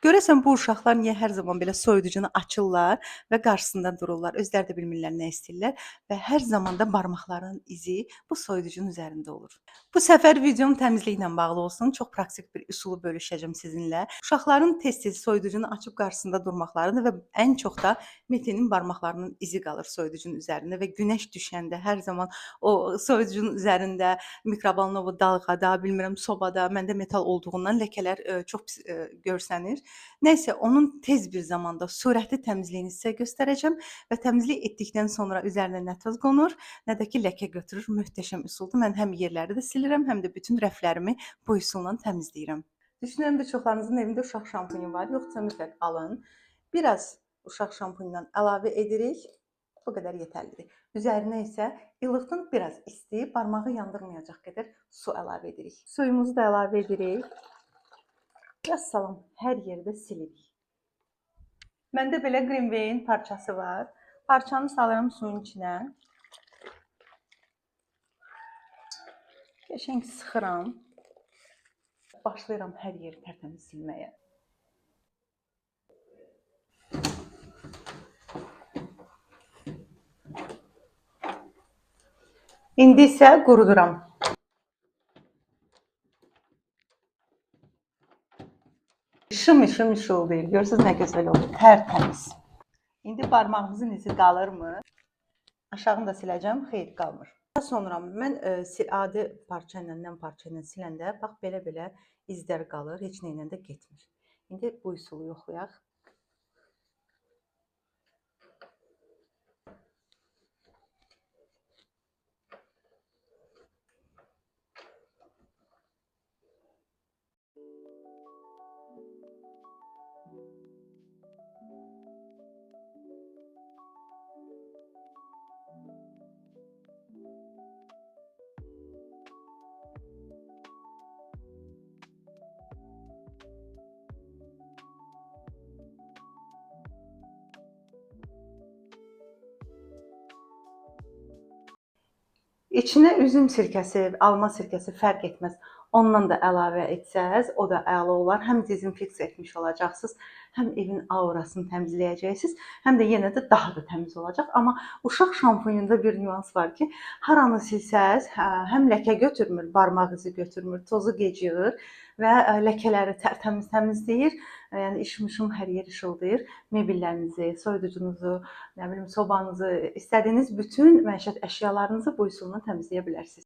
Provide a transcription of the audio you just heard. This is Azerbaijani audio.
Görəsən bu uşaqlar niyə hər zaman belə soyuducunu açırlar və qarşısında dururlar? Özləri də bilmirlər nə istəyirlər və hər zaman da barmaqlarının izi bu soyuducunun üzərində olur. Bu səfər videom təmizliklə bağlı olsun. Çox praktik bir üsulu bölüşəcəm sizinlə. Uşaqların tez-tez soyuducunu açıb qarşısında durmaqlarını və ən çox da Metinin barmaqlarının izi qalır soyuducunun üzərində və günəş düşəndə hər zaman o soyuducunun üzərində mikrovalnovu dalğada, bilmirəm sobada, məndə metal olduğundan ləkələr çox pis görsənir. Nəysə, onun tez bir zamanda sürətli təmizliyini sizə göstərəcəm və təmizlik etdikdən sonra üzərinə nə toz qonur, nə də ki ləkə götürür. Möhtəşəm üsuldur. Mən həm yerləri də silirəm, həm də bütün rəflərimi bu üsulla təmizləyirəm. Düşünürəm bir çoxlarınızın evində uşaq şampunu var. Yoxsa mütləq alın. Biraz uşaq şampunundan əlavə edirik. Bu qədər yetərlidir. Üzərinə isə ilıqdan biraz isti, barmağı yandırmayacaq qədər su əlavə edirik. Suyumuzu da əlavə edirik. Vəssalam, hər yerdə silirik. Məndə belə Greenway-in parçası var. Parçanı salıram suyun içinə. Qəşəng sıxıram. Başlayıram hər yeri tərtəmiz silməyə. İndi isə quruduram. Işım işım işıldayır. Görürsünüz nə gözəl oldu. Tərtəmiz. İndi barmağımızın izi qalırmı? Aşağını da siləcəm. Xeyr, qalmır. Daha sonra mən adi parça ilə, nəm parça ilə siləndə bax belə-belə izlər qalır. Heç nə ilə də getmir. İndi bu üsulu yoxlayaq. İçinə üzüm sirkəsi, alma sirkəsi fərq etməz. Ondan da əlavə etsəz, o da əla olar. Həm dezinfeksiya etmiş olacaqsınız, həm evin aurasını təmizləyəcəksiniz, həm də yenə də daha da təmiz olacaq. Amma uşaq şampununda bir nüans var ki, haranı silsəz, həm ləkə götürmür, barmaq izi götürmür, tozu gec yığır və ləkələri tərtəmiz təmizləyir. Yəni işım-işım hər yer işıldayır. Mebellərinizi, soyuducunuzu, nə bilim sobanızı, istədiyiniz bütün məişət əşyalarınızı bu üsulla təmizləyə bilərsiniz.